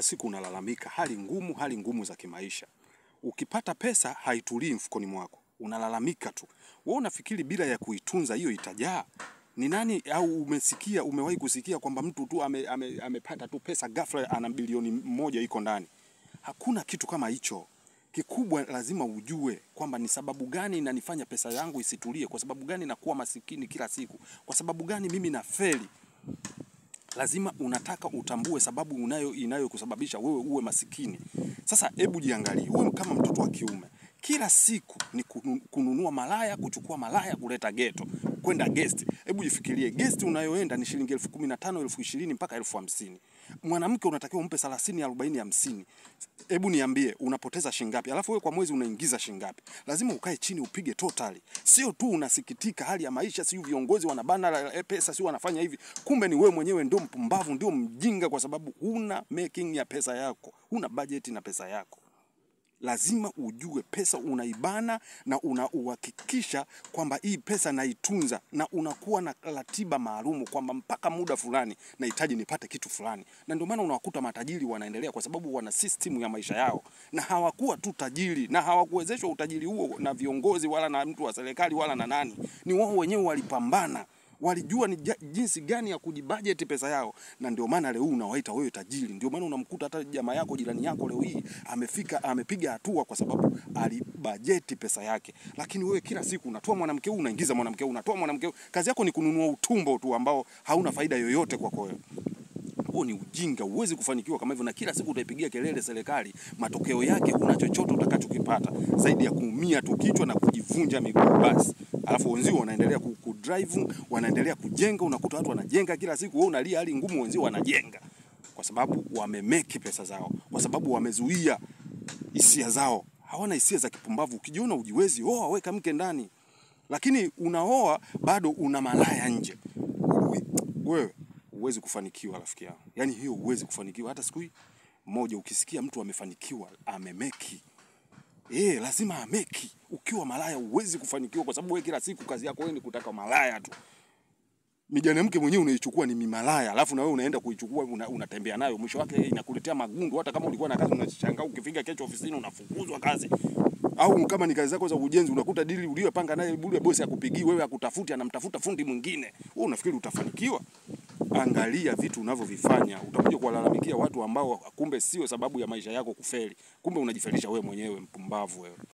Siku unalalamika hali ngumu za kimaisha. Ukipata pesa haitulii mfukoni mwako, unalalamika tu. Wewe unafikiri bila ya kuitunza hiyo itajaa? Ni nani au umesikia, umewahi kusikia kwamba mtu tu amepata tu pesa ghafla ana bilioni 1 iko ndani? Hakuna kitu kama hicho. Kikubwa lazima ujue kwamba ni sababu gani inanifanya pesa yangu isitulie, kwa sababu gani nakuwa masikini kila siku, kwa sababu gani mimi nafeli. Lazima unataka utambue sababu inayokusababisha wewe uwe masikini. Sasa hebu jiangalie, wewe kama mtoto wa kiume, kila siku ni kununua malaya, kuchukua malaya, kuleta ghetto, kwenda guest. Hebu jifikirie, guest unayoenda ni shilingi 15,000, 20,000 mpaka 50,000. Mwanamke unatakiwa umpe 30, 40, 50. Hebu niambie, unapoteza shilingi ngapi? Alafu wewe kwa mwezi unaingiza shilingi ngapi? Lazima ukae chini upige totally. Sio tu unasikitika hali ya maisha, sio viongozi wanabana pesa, sio wanafanya hivi. Kumbe ni wewe mwenyewe ndio mpumbavu, ndio mjinga, kwa sababu huna making ya pesa yako, huna budget na pesa yako. Lazima ujue pesa unaibana na unauhakikisha kwamba hii pesa naitunza, na unakuwa na ratiba maalumu kwamba mpaka muda fulani nahitaji nipate kitu fulani. Na ndio maana unawakuta matajiri wanaendelea, kwa sababu wana system ya maisha yao. Na hawakuwa tu tajiri, na hawakuwezeshwa utajiri huo na viongozi wala na mtu wa serikali wala na nani. Ni wao wenyewe walipambana, walijua ni jinsi gani ya kujibudget pesa yao. Na ndio maana leo unawaita wewe tajiri. Ndio maana unamkuta hata jamaa yako, jirani yako leo hii amefika, amepiga hatua kwa sababu alibudget pesa yake. Lakini wewe kila siku unatoa mwanamke huyu, unaingiza mwanamke huyu, unatoa mwanamke huyu. Kazi yako ni kununua utumbo tu ambao hauna faida yoyote kwako wewe. Huo ni ujinga, huwezi kufanikiwa kama hivyo. Na kila siku utaipigia kelele serikali, matokeo yake huna chochote utakachokipata zaidi ya kuumia tu kichwa na kujivunja miguu basi. Alafu wenzio wanaendelea kudrive, wanaendelea kujenga, unakuta watu wanajenga kila siku, wewe unalia hali ngumu, wenzio wanajenga. Kwa sababu wamemeki pesa zao, kwa sababu wamezuia hisia zao. Hawana hisia za kipumbavu. Ukijiona ujiwezi, oa, weka mke ndani. Lakini unaoa bado una malaya nje. Wewe huwezi kufanikiwa rafiki yangu. Yaani hiyo huwezi kufanikiwa hata siku moja. Ukisikia mtu amefanikiwa, amemeki. Lazima ameki. Ukiwa malaya huwezi kufanikiwa, kwa sababu wewe kila siku kazi yako wewe ni kutaka malaya tu. Mijane mke mwenyewe unaichukua ni mimalaya, alafu na wewe unaenda kuichukua, unatembea nayo, mwisho wake inakuletea magundu. Hata kama ulikuwa na kazi unashangaa ukifika kesho ofisini unafukuzwa kazi. Au kama ni kazi zako za ujenzi unakuta dili uliyopanga naye bure, bosi akupigii wewe, akutafuti, anamtafuta fundi mwingine. Wewe unafikiri utafanikiwa? Angalia vitu unavyovifanya. Utakuja kuwalalamikia watu ambao kumbe sio sababu ya maisha yako kufeli. Kumbe unajifelisha wewe mwenyewe, mpumbavu wewe.